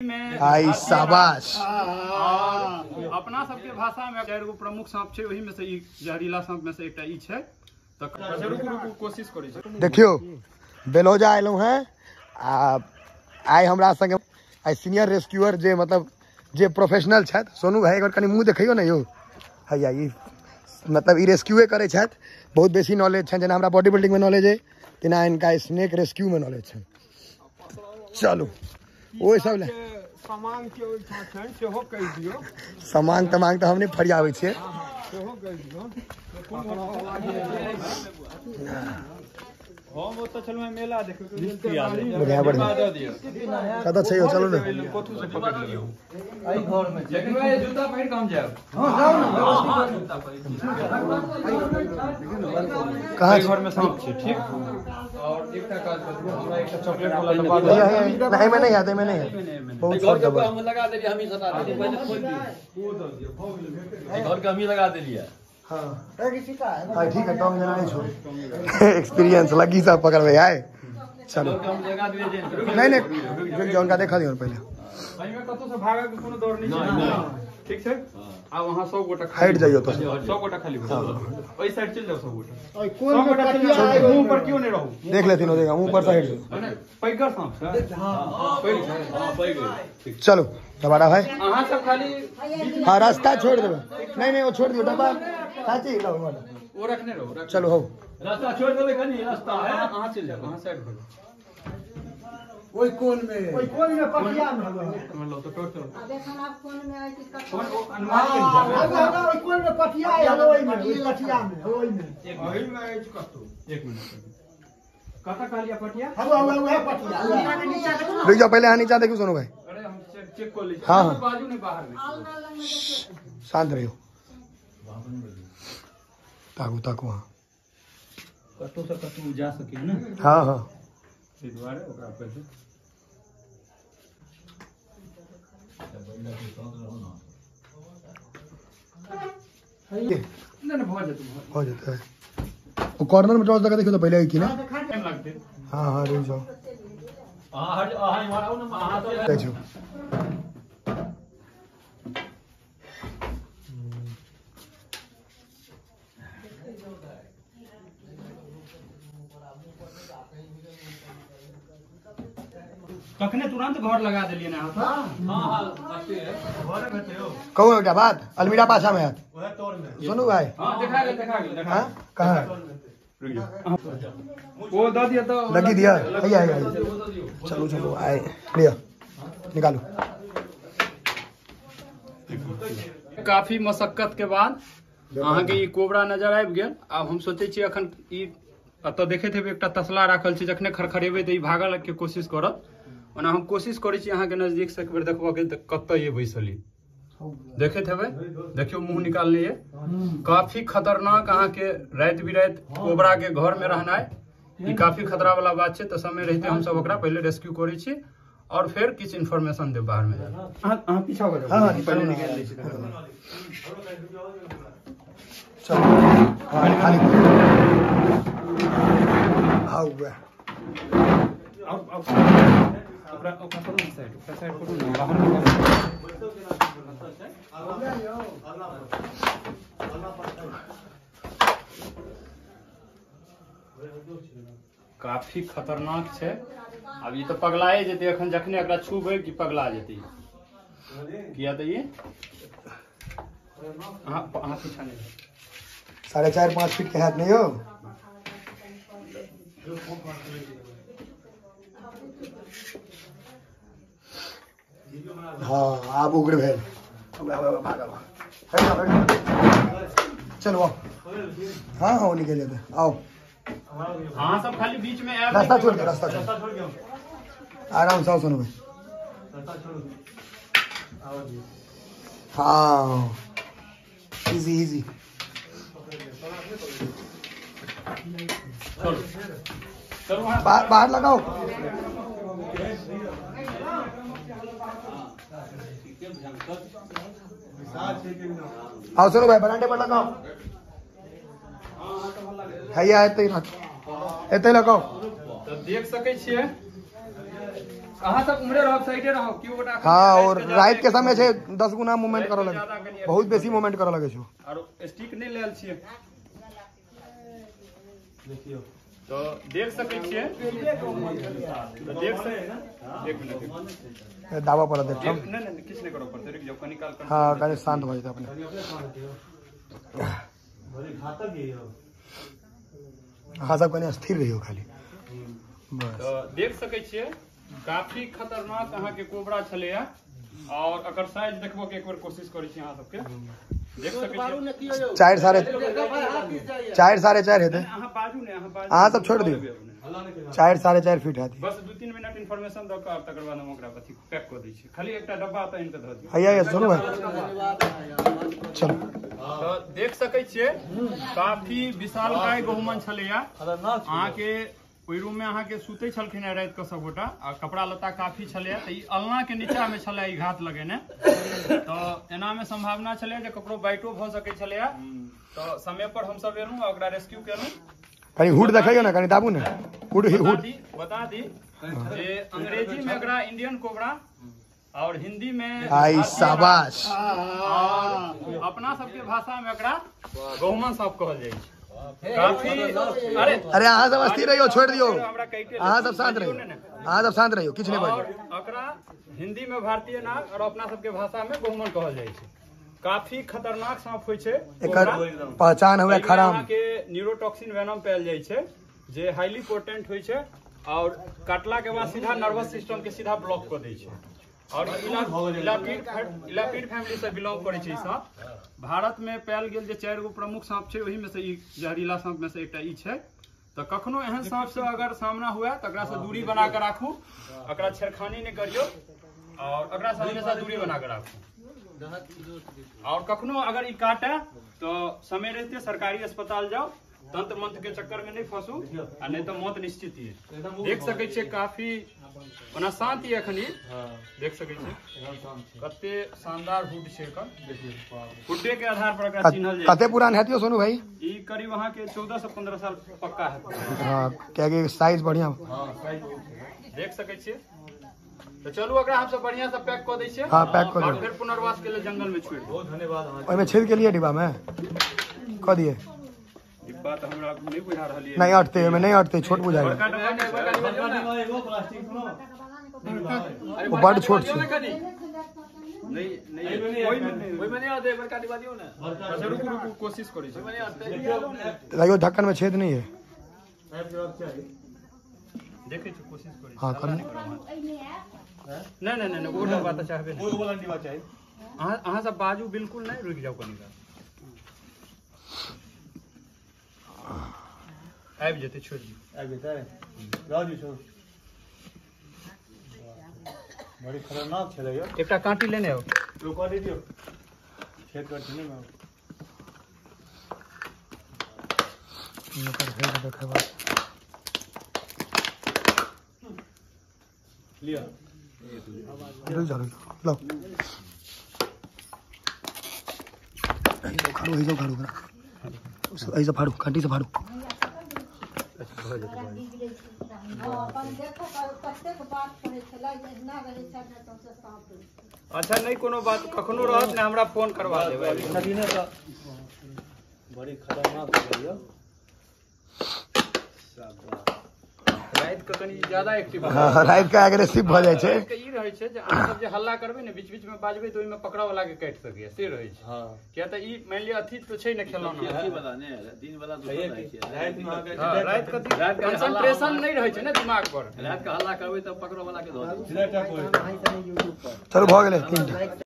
आई शाबाश। अपना सबके भाषा में चारि गो प्रमुख सांप छै, ओहि में से ई जहरीला सांप में से एकटा ई छै। तऽ रुकू रुकू कोशिश करै छै। देखियो बेलौजा एलहुँ हैं आ आइ हमरा संगे आइ सीनियर रेस्क्यूअर जे मतलब जे प्रोफेशनल छथि सोनू भाई, एक बार कनि मुँह देखियौ ने यौ। हैया ई मतलब ई रेस्क्यूए करै छथि, बहुत बेसी नॉलेज छनि। जेना हमरा बॉडी बिल्डिंग में नॉलेज है तेना इनका स्नेक रेस्क्यू में नॉलेज छनि। चलू ओहि सब ले सामान के ओहिठाम छनि सेहो कहि दियौ। सामान तमांग तऽ हम नहि फरियाबै छियै। सेहो कहि दियौ। हम ओतऽ छलहुँ मेला देखै। बढ़िया बढ़िया कतऽ छै यौ? चलू ने कथू से पकड़ लेबै एहि घर में। लेकिन भाई जूता पहिर के हम जायब। हां जाउ ने। कहाँ घर में सांप छै? ठीक। और एकटा काज करू, हमरा एकटा चॉकलेट वाला डब्बा दे। नहीं में नहीं आता, में नहीं है। बहुत छोट डब्बा हम लगा देलियै, हम ही सटा देलियै। पहिले खोल दियौ, ओ दऽ दियौ, भऽ गेलै। घर के हम ही लगा देलियै। हाँ हाँ ठीक है, टोंग जना नहीं छोड़। एक्सपीरियंस लगी सब पकड़बे आए। चलो हम लगा दिए। नहीं नहीं रुक जाओ, उनका देखा दियो पहले। एहिमे कतौ से भागय के कोनो डर नहि छै। ठीक छै। आब अहाँ सब गोटा हटि जाइयो तो सब गोटा खाली ओहि साइड चलि जाउ। सब गोटा ओहि कोन में पटिया मुंह पर क्यों नहीं रहू, देख लेथिन। हो जाएगा, मुंह पर से हट जाओ। पैगर सांप छै। हां पैघ छै। हां पैघ। चलो दोबारा भाई अहाँ सब खाली। हाँ रास्ता छोड़ देबै। नहीं नहीं वो छोड़ दियो डब्बा। चाची लाओ वाला वो रखने रहो। चलो हो रास्ता छोड़ देबै कनी रास्ता है। अहाँ चलि जाउ, अहाँ साइड भऽ जाउ। ओहि कोन में, ओहि कोन में पटिया में मतलब तो टोटल अब एखन आप कोन में आइ कि कोन ओ अनुमान के हां ओहि कोन में पटिया है। ओहि में, ओहि पटिया में, ओहि में, ओहि में अछि कतौ। एक मिनट, कतऽ कहलियै पटिया? हां हां वएह पटिया। रुक जाओ पहले, हाँ नीचा देखियो सोनू भाई। अरे हम चेक कर लै छी। हां हां बाजू नहीं बाहर में। शांत रहियो, ताकू ताकू। हाँ कतौ से कतौ जा सके ने। हाँ हाँ एहि दुआरे ओकरा पहिले नहीं भऽ जेतै, हो जाता है। वो कॉर्नर में टॉर्च लगा देखियो तो पहले की ना। टाइम लगतै। हाँ हाँ रुक जाओ। अहाँ हट, अहाँ इम्हर आउ ने। अहाँ तो देखियो तखने तुरंत घर लगा देलियै ने अहाँ। हां हां अच्छे है घरे में यौ। कहू एकटा बात, अलमीरा पाछा में है ओहे तोर में। सोनू भाई हां देखा गेल, देखा गेल, देखा। हां कहाँ रुक जाओ, वो दऽ दिअ तऽ लगी दिया। हैया हैया चलो चलो आए लिया निकालो। काफी मशक्कत के बाद अहाँके ई कोबरा नजर आबि गेल। आब हम सोचै छी अखन ई एतऽ देखैत हेबै एकटा तसला राखल छै, जखने खड़खड़ेबै तऽ ई भागल के कोशिश करत। ओना हम कोशिश करै छी अहाँके नजदीक से एक बेर देखबऽ के तऽ कतऽ ये बैसल। देखैत हेबै, देखियौ मुँह निकालने ये। काफी खतरनाक अहाँके राति बिराति कोबरा के घर में रहनाइ ई काफी खतरा वाला बात छै। तऽ समय रहिते हमसब ओकरा पहिले रेस्क्यू करै छी और फिर किछु इन्फॉर्मेशन देब बाहर में। अहाँ पीछा हो जाउ। हाँ पहिले निकालि लै छी। चलो हाँ खाली हाँ हुआ। ओकरा ओकरा करू ने साइड, ओकरा साइड करू ने बाहर। काफी खतरनाक छै। आब ई तऽ पगलाए जेतै अखन, जखने एकरा छूबै कि पगला जेतै। किया तऽ ई अहाँ अहाँ पीछा नहि। 4.5 5 फीट के हाथ नहीं हो। हाँ आब उग्र भेल। भागल चलो आओ। हाँ हाँ निकल जाते आओ। अहाँ सब खाली बीच में आयब। रास्ता छोड़ दो, रास्ता छोड़ दो, आराम से आओ सोनू भाई। हाँ इजी इजी। चलो चलो बाहर लगाओ। आओ सुनो भाई बरांडे पर लगाओ। हैया एते ही लगाओ। तऽ देख सकै छियै अहाँ सब उम्हरे रहब, साइडे रहब, केओ गोटा। हाँ, और रात के समय छै 10 गुना मूवमेंट करऽ लगे, बहुत बेसी मूवमेंट करऽ लगे छै। और स्टिक नहि लेल छियै देखियौ तो देख सकै छियै, देख सकै एक मिनट दावा पर देखब। नहि नहि किछु नहि करऽ पड़तै, रुकि जाउ कनी काल। हाँ कनी शांत भऽ जेतै अपने। बड़ी घातक है यो। अहाँ सब कनी स्थिर रहियौ खाली बस। तो देख सकै छियै काफी खतरनाक अहाँ के कोबरा छलैया और एकर साइज देखबो के एक बेर कोशिश करै छी अहाँ सबके। देख सकै छियै 4 साढ़े 4.5 हेतै। अहाँ बाजू ने, अहाँ बाजू, अहाँ सब छोड़ि दियौ। 4 साढ़े 4.5 फीट हैत। बस 2-3 मिनट इन्फॉर्मेशन दऽ कऽ तकर बाद हम ओकरा अथी पैक कऽ दै छी। खाली एकटा डब्बा तऽ आनि कऽ धऽ दियौ। हैया सुनू भाई, चलू। तऽ देख सकै छियै काफी विशालकाय गहुमन छलैया। अहाँके ओहि रूम में अहाँके सुतै छलखिन हेँ राति कऽ सबगोटा आ कपड़ा लत्ता काफी छलैया। तऽ ई अलना के नीचा में छलै ई घात लगेने, तऽ एना में संभावना छलै जे ककरो बाइटो भऽ सकै छलैया। तऽ समय पर हमसब एलहुँ आ ओकरा रेस्क्यू केलहुँ। कनी हुड देखैयौ ने, कनी दाबू ने हुड। हुड बता दी जे अंग्रेजी में एकरा इंडियन कोबरा और हिंदी में आई शाबाश, और अपना सबके भाषा में एकरा गहुमन सांप कहल जाइ छै। काफी अरे अरे अहाँ सब स्थिर रहियौ, छोड़ि दियौ, अहाँ सब शांत रहियौ, अहाँ सब शांत रहियौ, किछु नहि बाजू। एकरा हिंदी में भारतीय नाग और अपना सबके भाषा में गहुमन कहल जाइ छै। काफी खतरनाक सांप होइ छै। एकर पहचान हुए खराम के न्यूरोटॉक्सिन वेनम पायल जाइ छै जे हाईली पोटेंट होइ छै और काटला के बाद सीधा नर्वस सिस्टम के सीधा ब्लॉक कऽ दै छै। और इलापीड फैमिली से बिलोंग करै छै ई सांप। भारत में पायल गेल जे 4 गो प्रमुख सांप छै ओहि में से ई जहरीला सांप में से एकटा ई छै। तऽ कखनो एहन सांप से अगर सामना हुए तऽ एकरा से दूरी बना के राखू, एकरा छेड़खानी नहि करियौ और एकरा से हमेशा दूरी बना के राखू। और कखनो अगर ई काटे तो समय रहते सरकारी अस्पताल जाओ, तंत्र मंत्र के चक्कर में नहीं फंसू आ नहीं तो मौत निश्चित ही। देख सकै छियै काफी ओना शांत ये अखन, देख सकै छियै कते शानदार हुड छै एकर। हुडे के आधार पर एकरा चिन्हल जाइ। कते पुरान हेत यौ सोनू भाई? ई करीब अहाँ के 14 से 15 साल पक्का है। हां, कियाकि साइज बढ़िया। हां साइज देख सकै छियै। तो चलू एकरा हम सब बढ़िया से पैक कऽ दै छियै। हां पैक कऽ दियौ और फिर पुनर्वास के लिए जंगल में छोड़ि दियौ। बहुत धन्यवाद अहाँ। ओहिमे छेद के लिए डिब्बा में कऽ दिए। डिब्बा तऽ हमरा नहि बुझा रहल ये। नहीं अटते, ओहिमे नहीं अटते, छोट बुझाइ। ओ बड छोट छै। नहीं नहीं ओहिमे नहीं अटते, बड़का डिब्बा दियौ ने। अच्छा रुकू रुकू कोशिश करै छी। लगियो ढक्कन में छेद नहीं है। देखै छी कोशिश करै छी। हां कर। नहीं नहीं नहीं ओ डब्बा तऽ चाहबे नहि, ओ वाला डिब्बा चाही। अहाँ सब बाजू बिल्कुल नहीं, रुकि जाउ कनी काल, आबि जेतै, छोड़ि दियौ। आबि जेतै, राजू छोड़। बड़ी खतरनाक छलै यौ। एकटा काँटी लेने आउ, रुका दे दियौ, छेद करथिन ने। लिअ रुक जा, रुक लो, फाड़ू, ऐसे फाड़ू, ऐसे फाड़ू, कांटी से फाड़ू। अच्छा नहीं कोनो बात, कखनो रहत ने हमरा फोन करवा देबै। बड़ी खतरनाक छलै यौ। राति के कनी ज्यादा एक्टिव। हां राति के एग्रेसिव भ जाइ छै। राति के ई रहै छै जे अहाँ सब जे हल्ला करबै ने, बीच बीच में बाजबै तऽ ओहिमे पकड़ा वाला के काटि सकैया, से रहै छै। हां किया तऽ ई मानि लिअ अथी तऽ छै ने खेलौना, अथी वाला ने, दिन वाला दोसर रहै छै। राति में राति के कंसंट्रेशन नहि रहै छै ने दिमाग पर। राति के हल्ला करबै तऽ पकड़ा वाला के धऽ देबै। चलू भऽ गेलै 3 टा।